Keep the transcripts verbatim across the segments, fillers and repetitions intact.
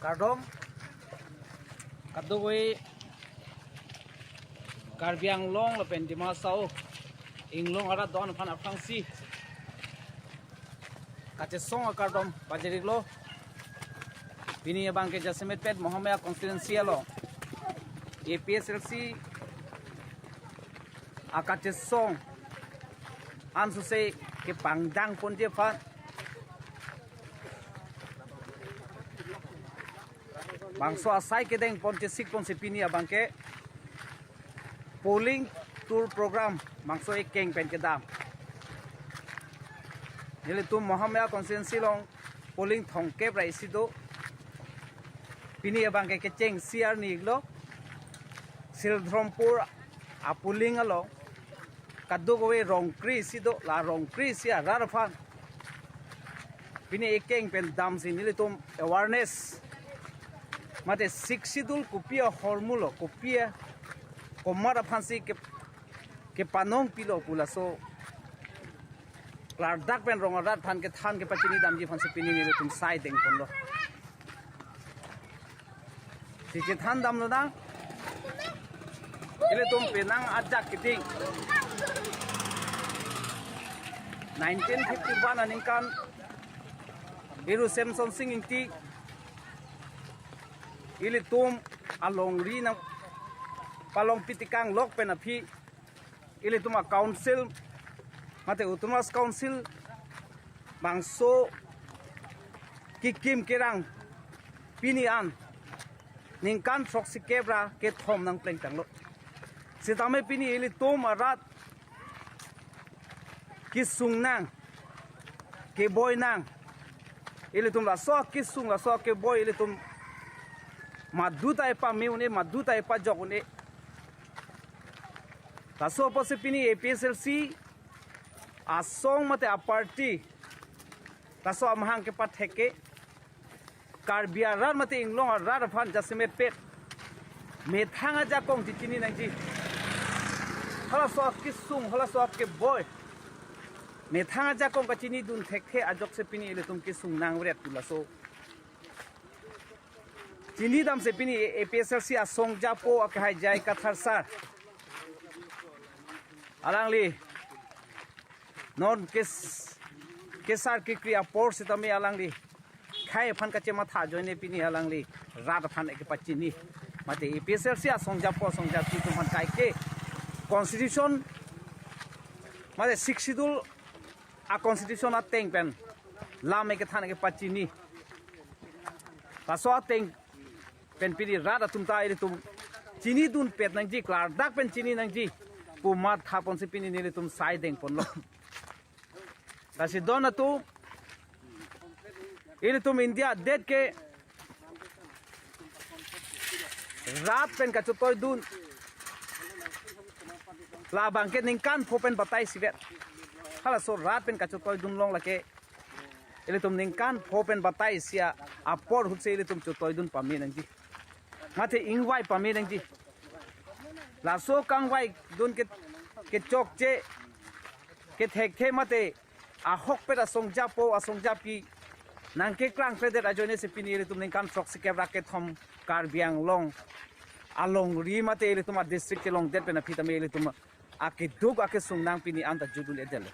Kardom, kadokave Karbi Anglong lapen Dima Hasao inglong arat do-an aphan aphrangsi kachesong akardom pajir-iklo. Pini abangke jasemet pet Mahamaya constituency along A P H L C akachesong ansose kepangdang ponji aphan bangso asai kedeng pon chesik ponsi pini abangke polling tour program bangso ekeng pen kedam. Nelitum Mahamaya constituency along polling thomkep ra isi do. Pini abangke kechengsi arni-iklo. Sildharmpur a polling along kadokave rongkri isi do, la rongkri isi arat aphan pini ekeng pen damsi nelitum awareness mate Sixth Schedule kopi ahormu lo, kopi a komat aphansi ke, kepanong pilo pu laso klardak pen rong arat aphan kethan kepachini damji aphansi pini nelitum sai deng ponlo. Si chethan damlonang. Ilitum penang ajak keding nineteen fifty-one aningkan Iru Semsonsing Ingti ilitum alongri nangpalongpi tekang lok pen aphi ilitum a council mate Autonomous Council bangso kekim kerang pini an ningkan throksikep ra kethom nangplengtanglo. Sitame pini ilitum arat kesung nang, keboi nang, ilitum laso kesung, laso keboi ilitum maduta epame un-e, maduta epajok un-e. Laso apotsi pini A P H L C asong mate a party laso amahang kepathek ke Karbi arat mate inglong arat aphan jasemet pet methang ajakong chechini nangji. Halaso akesung, halaso akeboi methang ajakong kachinidun thekthe ajoksi pini ilitum kesung nangret pu laso chinidamsi pini A P H L C asong japo akehai J I Kathar sir, alangli non kes, kesar kekri apor sitame alangli khei aphan kachematha ajoine pini alangli rat aphan ekepachini. Mate A P H L C asong japo asong japi atum aphan kaike constitution mate Sixth Schedule a constitution ateng pen lam ekethan ekepachini. Laso ateng pen pini rat atum ta ilitum chinidun pet nangji, klardak pen chini nangji pu matha ponsi pini nelitum sai deng ponlo. Lasi don atum, ilitum India adet ke rat pen kachetoidun, labang ke ningkan pho pen batai isivet. Halaso rat pen kachetoidun along lake ilitum ningkan pho pen batai isi apor ahutsi ilitum chetoidun pame nangji mate ingvai pame nangji. Laso kangvaidun ke, kechokche, kethekthe mate ahokpet asong japo asong japi nangkeklangkledet ajoinesi pini ilitum ningkan throksikep ra kethom Karbi Anglong alongri mate ilitum adistrict kelongdet pen aphi tame ilitum akeduk akesung nang pini anta jut un-edetlo.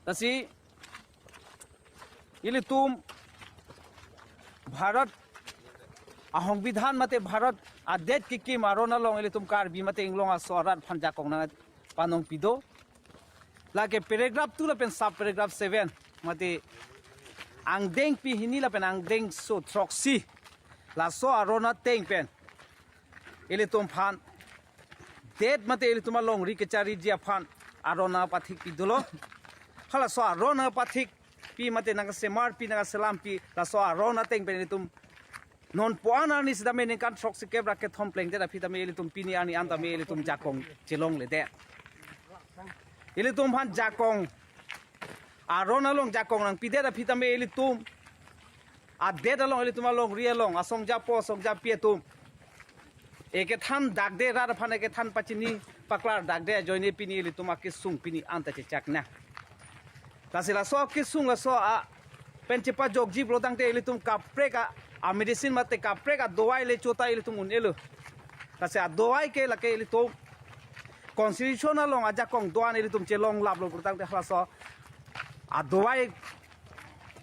Lasi ilitum Bharat a-Songbidhan mate Bharat adet kekim aron along ilitum Karbi mate inglong aso arat aphan jakong nangpanongpi do. Lake paragraph two lapen sub paragraph seven mate angdengpi hini lapen angdengso throksi, laso aron ateng pen ilitum aphan det mate ilitum alongri kechariji aphan aron nangpathikpi dolo. Halaso aron nangpathik pi mate nangsemarpi nangselampi laso aron ateng pen ilitum non puan arni sitame ningkan throksikep ra kethom plengdet aphi tame ilitum pini arni an tame ilitum jakong chelongledet. Ilitum aphan jakong aron along jakong nangpidet aphi tame ilitum adet along, ilitum alongri along, asong japo asong japi atum ekethan dakde, rat aphan ekethan pachini paklardakde ajoine pini ilitum akesung pini anta chechak nang. Lasi laso akesung laso a pen chepajokji pulo tangte ilitum kaprek a, a medicine mate kaprek adawai le chota ilitum un-elo. Lasi adawai ke lake ilitum constitution along ajakong do-an ilitum chelonglaplo pulo tangte halaso adawai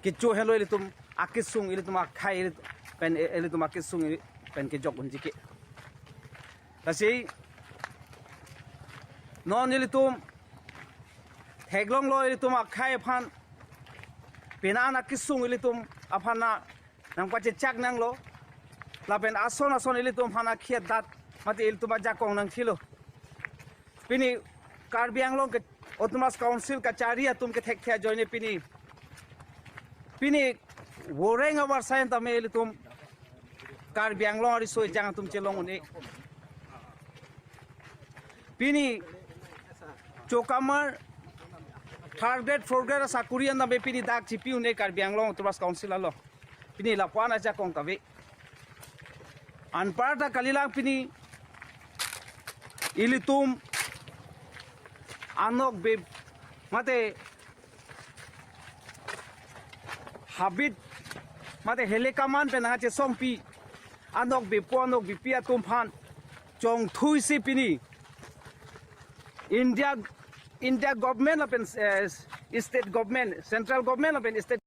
kecho henlo ilitum akesung, ilitum akhei, ilitum pen, ilitum akesung ili-, pen kejok unji ke. Lasi non ilitum theklonglo ilitum akhei aphan, pini an akesung ilitum aphan na nangpachechak nanglo. Lapen ason ason ilitum aphan akhiat dat mate ilitum ajakong nangthilo. Pini Karbi Anglong ke Autonomous Council kachari atum kethekthe ajoine pini, pini voreng avarsai an tame ilitum Karbi Anglong ariso ejang atum chelong un-e. Pini chokamar third grade, fourth grade asakuri an tame pini dak chipi un-e Karbi Anglong Autonomous Council along. Pini lapuan ajakong kave. Anparta kalilang pini ilitum anokbe mate habit mate helekaman pen nangchesongpi, anokbepo anokbepi atum aphan chongthui si pini India, India government lapen, eh, state government, central government lapen state